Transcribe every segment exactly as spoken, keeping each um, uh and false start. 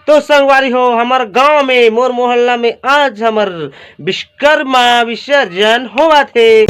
तो संगवारी हो, हमर गांव में, मोर मोहल्ला में आज हमर विश्वकर्मा विसर्जन होवत हे।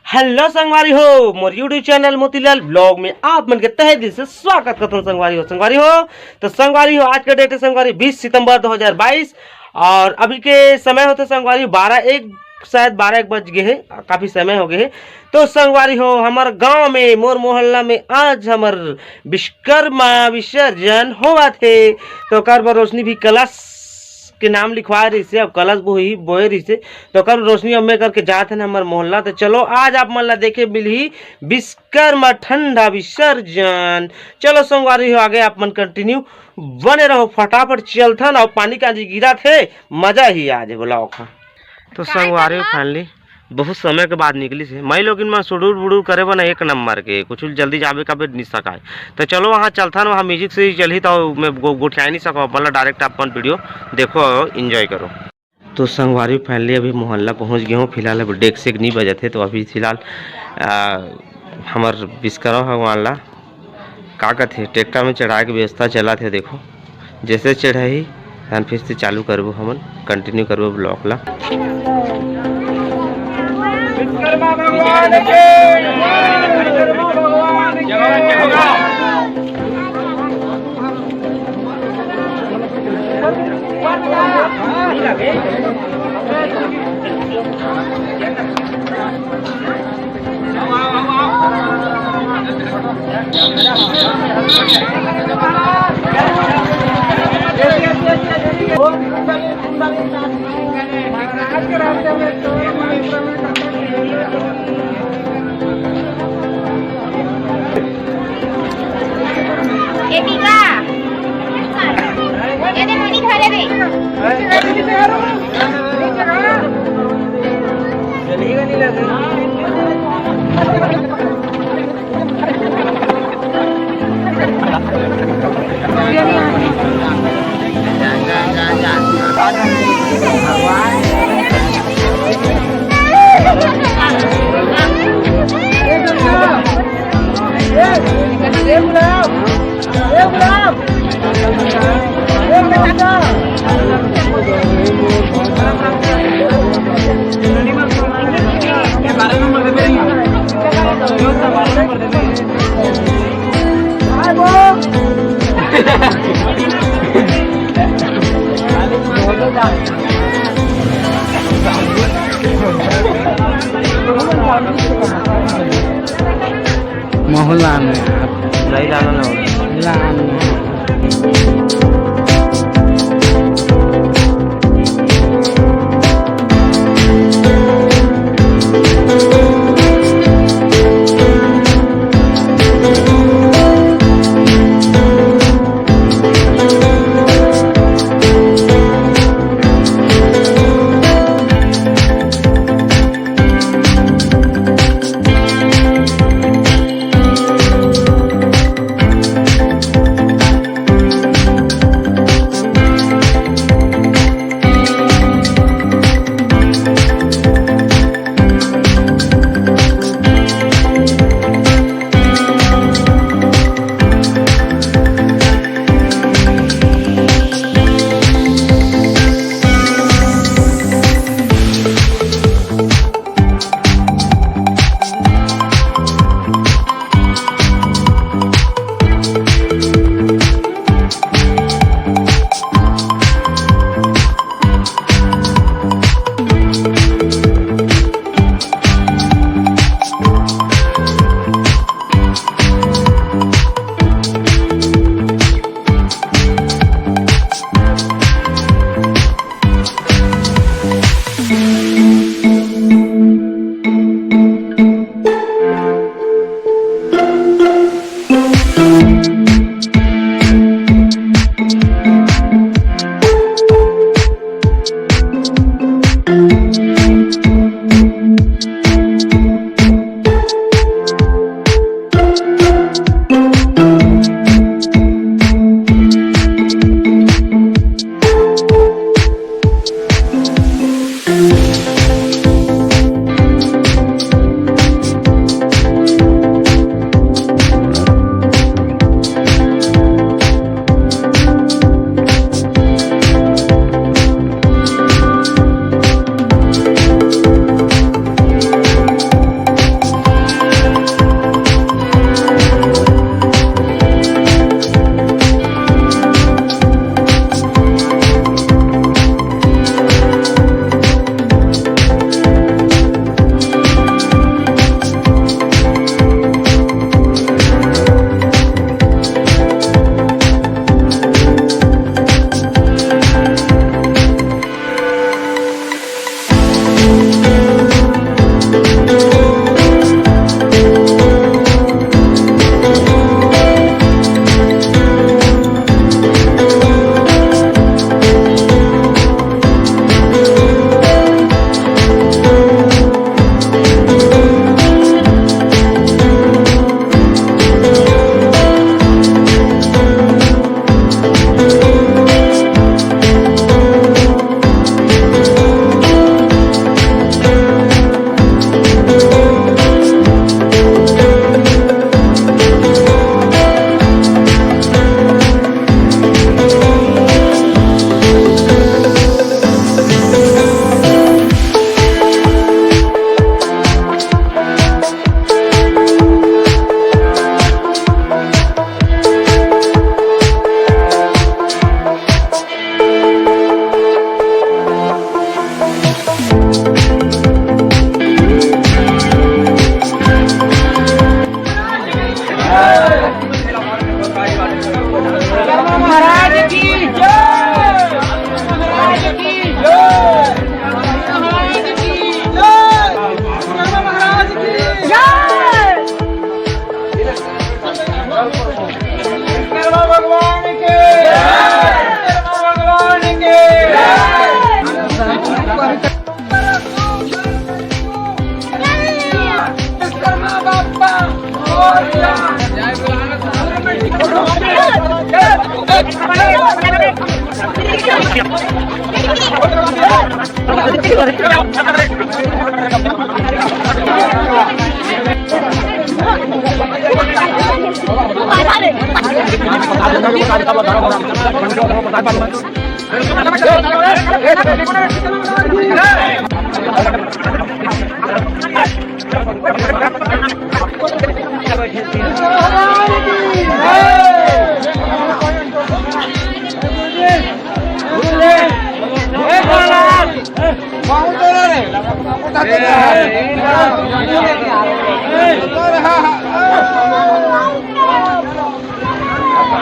हेलो संगवारी हो, मोर YouTube चैनल मोतीलाल ब्लॉग में आप मन के तहे दिल से स्वागत करथन संगवारी हो। संगवारी हो, तो संगवारी हो, आज का डेट है संगवारी बीस सितंबर दो हज़ार बाईस, और अभी के समय होते संगवारी बारह एक, शायद बारह एक बज गए हैं, काफ़ी समय हो गए हैं। तो संगवारी हो, हमर गांव में, मोर मोहल्ला में आज हमर विश्वकर्मा विसर्जन होवत हे, तो ओकर बर रोशनी भी कलश के नाम लिखवाए रहिसे, अब कलश बोही, बोए रहिसे, तो ओकर रोशनी अम्मे करके जात हे ना हमर मोहल्ला। तो चलो, आज आप मन ला देखे मिलही विश्वकर्मा ठंडा विसर्जन। चलो संगवारी हो, आगे आप मन कंटिन्यू बने रहो, फटाफट चलथन। और पानी कांजी गिरत हे, मजा ही आ जाए बोला ओखा। तो संगवारी हो, फाइनली बहुत समय के बाद निकलिस हे। माई लोगिन मन सुडुर बुडुर करे बर ना एक नंबर के, कुछ जल्दी जाबे काबे नि सकाय। तो चलो वहाँ चलथन, वहाँ म्यूजिक से ही चलही, तो मैं गो-, गोठिया नहीं सको, अपन ला डायरेक्ट अपन वीडियो देखो, एंजॉय करो। तो संगवारी फाइनली अभी मोहल्ला पहुँच गए हूँ। फिलहाल अब डेग सेग नहीं बजत हे, तो अभी फिलहाल, आ, हमर विश्वकर्मा भगवान ला का कथे, ट्रैक्टर में चढ़ाए के व्यवस्था चलत हे। देखो, जैसे चढ़ाही, तहन फिर से चालू करबो हमन, कंटिन्यू करबो ब्लॉग ला। विश्वकर्मा भगवान की, विश्वकर्मा भगवान की। ए टीका, ए दे मनी धरे दे। मोहल्ला में आप नहीं लाना ना हो। लाना।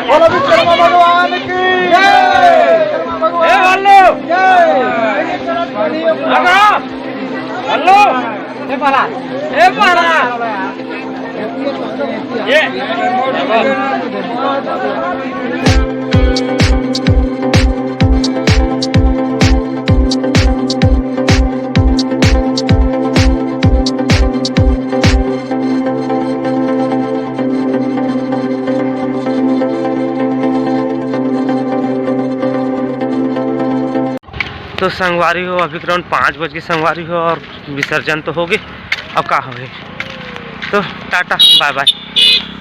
बोलो विश्वकर्मा भगवान की जय। विश्वकर्मा भगवान ए, हल्लो। की जय। हल्लो। ए, पाला। ए, पाला। ये। तो संगवारी हो, अभी के round पाँच बज के संगवारी हो, और विसर्जन तो हो गे, अब का होही। तो टाटा, bye bye।